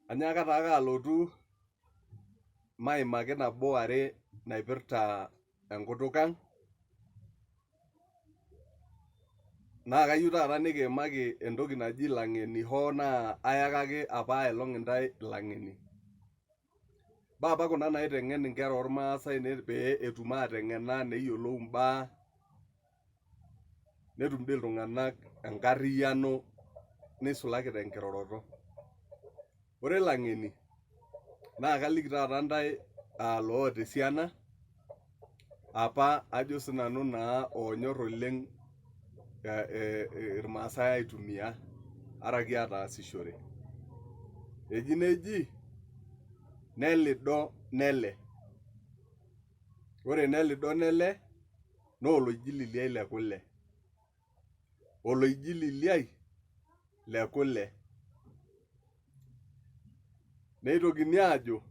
Anyaaka taake alotu maimaki nabo are naipirta enkutuk ang. Naa kayieu taata nikiimaki entoki naji ilang'eni hoo naa ayaka ake apa aelong intae ilang'eni. Mbaa apa kuna naiteng'en inkera ormaasai pee etum ateng'ena neyiolou imbaa netum dii iltung'anak enkarriyiano neisulaki tenkiroroto. Ore ilang'eni naa kaliki taata intae aa loota esiana apa ajo sinanu naa oonyorr oleng irmaasai aitumia araki ataasishore. Eji neji nelido nele. Ore nelido nele naa oloijililiai le kule. Oloijililiai le kule. Neitokini aajo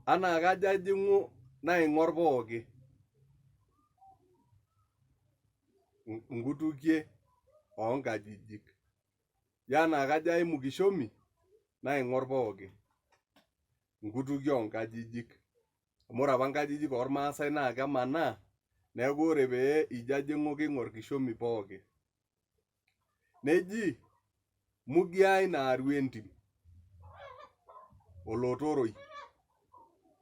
anaa kajo ajing'u naing'or pooki. Nkutukie oo nkajijik. Ijo anaa kajo aimu kishomi naing'or pooki. Nkutukie oo nkajijik. Amu ore apa nkajijik oormaasai naa kemanaa neeku ore pee ijo ajing'u king'or kishomi pooki. Neji mugiai naaru entim, olotoroi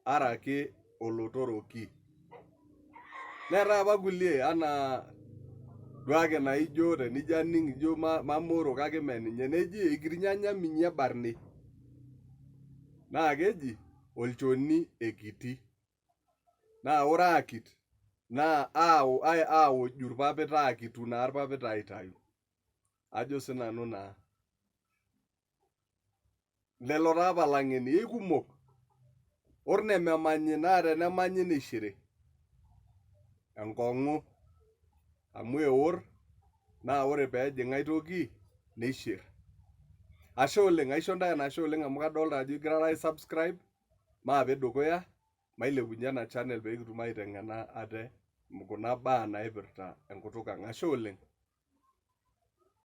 araki olotoroki. Neetae apa kulie anaa duake naijo tenijo aning ijo mamoro kake mee ninye neji eikirinyanya minyi ebarni naa keji olchoni ekiti. Naa ore aakit naa aoju irpapit aakitu naa irpapit aitayu. Ajo sinanu naa. Lelo taa apa ilang'eni, eikumok. Or nememanyi naa tenemanyi neishiri enkong'u amu eor naa ore peejing ai toki neishir. Ashe oleng, aisho ntae enashe oleng amu kadolta ajo igirara ai subscribe maape dukuya mailepunye ena channel pee kitum aiteng'ena ate kuna baa naipirta enkutuk ang. Ashe oleng.